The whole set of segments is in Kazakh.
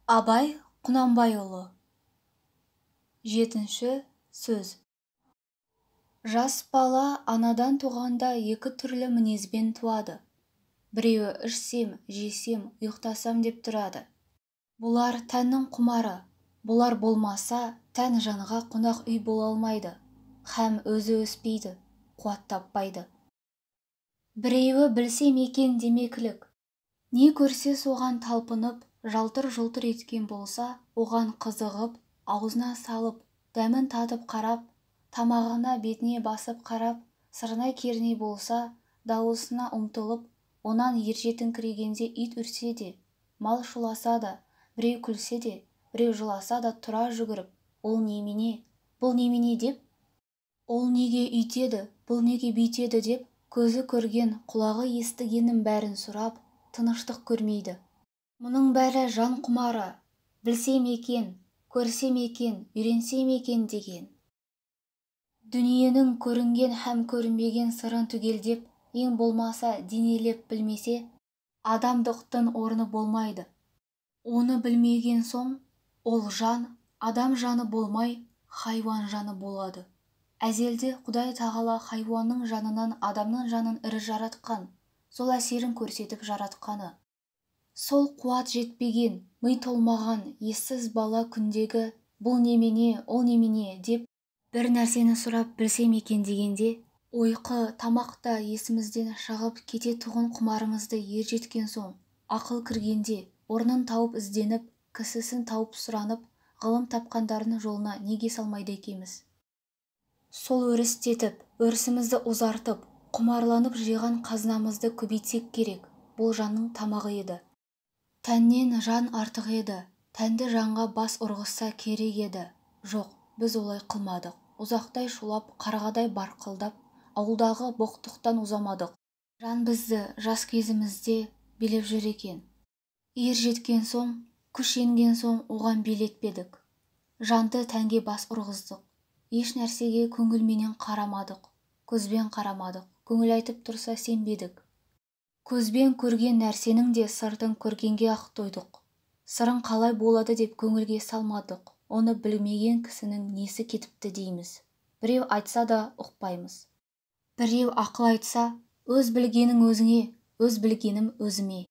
Абай Құнанбайұлы. Жетінші сөз. Жас бала анадан туғанда екі түрлі мінезбен туады. Біреуі ішсем, жесем, ұйықтасам деп тұрады. Бұлар тәннің құмары. Бұлар болмаса, тән жанға қонақ үй бола алмайды. Һәм өзі өспейді, қуат таппайды. Біреуі білсем екен демеклік. Не көрсе соған талпынып, жалтыр-жұлтыр еткен болса, оған қызығып, аузына салып, дәмін татып қарап, тамағына бетіне басып қарап, сырнай-керней болса, дауысына ұмтылып, онан ержетіңкірегенде ит үрсе де, мал шуласа да, біреу күлсе де, біреу жыласа да тұра жүгіріп, ол немене, бұл немене деп, ол неге үйтеді, бұл неге бүйтеді деп, көзі көрген, құлағы естігеннің бәрін сұрап, тыныштық көрмейді. Мұның бәрі жан құмары, білсем екен, көрсем екен, үйренсем екен деген. Дүниенің көрінген һәм көрінбеген сырын түгелдеп, ең болмаса денелеп білмесе, адамдықтың орны болмайды. Оны білмеген соң, ол жан, адам жаны болмай, хайуан жаны болады. Әзелде Құдай тағала хайуанның жанынан адамның жанын ірі жаратқан, сол әсерін көрсетіп жаратқаны. Сол қуат жетпеген, ми толмаған, ессіз бала күндегі бұл немене, ол немене деп бір нәрсені сұрап білсем екен дегенде, ұйқы, тамақ та есімізден шығып кететұғын құмарымызды ер жеткен соң, ақыл кіргенде, орнын тауып ізденіп, кісісін тауып сұранып, ғылым тапқандардың жолына неге салмайды екенбіз? Сол өрістетіп, өрісімізді ұзартып, құмарланып жиған қазынамызды көбейтсек керек, бұл жанның тамағы еді. Тәннен жан артық еді, тәнді жанға бас ұрғызса керек еді. Жоқ, біз олай қылмадық. Ұзақтай шулап, қарғадай барқылдап, ауылдағы боқтықтан ұзамадық. Жан бізді жас кезімізде билеп жүр екен. Ер жеткен соң, күш енген соң оған билетпедік. Жанды тәнге бас ұрғыздық. Еш нәрсеге көңілменен қарамадық, көзбен қарамадық, көңіл айтып тұрса сенбедік. Көзбен көрген нәрсенің де сыртын көргенге-ақ тойдық. Сырын қалай болады деп көңілге салмадық. Оны білмеген кісінің несі кетіпті дейміз. Біреу айтса да ұқпаймыз. Біреу ақыл айтса, өз білгенің өзіңе, өз білгенім өзіме.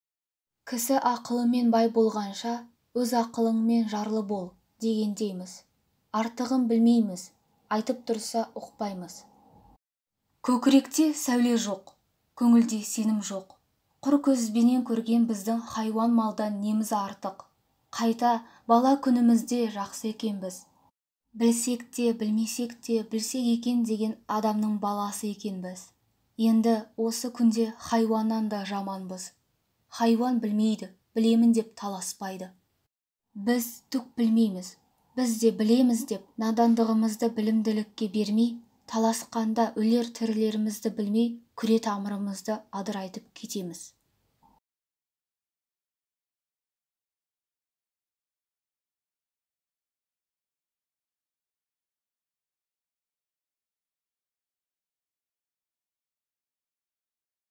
Кісі ақылымен бай болғанша, өз ақылыңмен жарлы бол дегендейміз. Артығын білмейміз, айтып тұрса ұқпаймыз. Көкіректе сәуле жоқ, көңілде сенім жоқ. Құр көзбенен көрген біздің хайуан малдан неміз артық. Қайта бала күнімізде жақсы екенбіз. Білсек те, білмесек те, білсек екен деген адамның баласы екенбіз. Енді осы күнде хайуаннан да жаманбыз. Хайуан білмейді, білемін деп таласпайды. Біз түк білмейміз, біз де білеміз деп надандығымызды білімділікке бермей, таласқанда өлер тірілерімізді білмей, күре тамырымызды адырайтып кетеміз.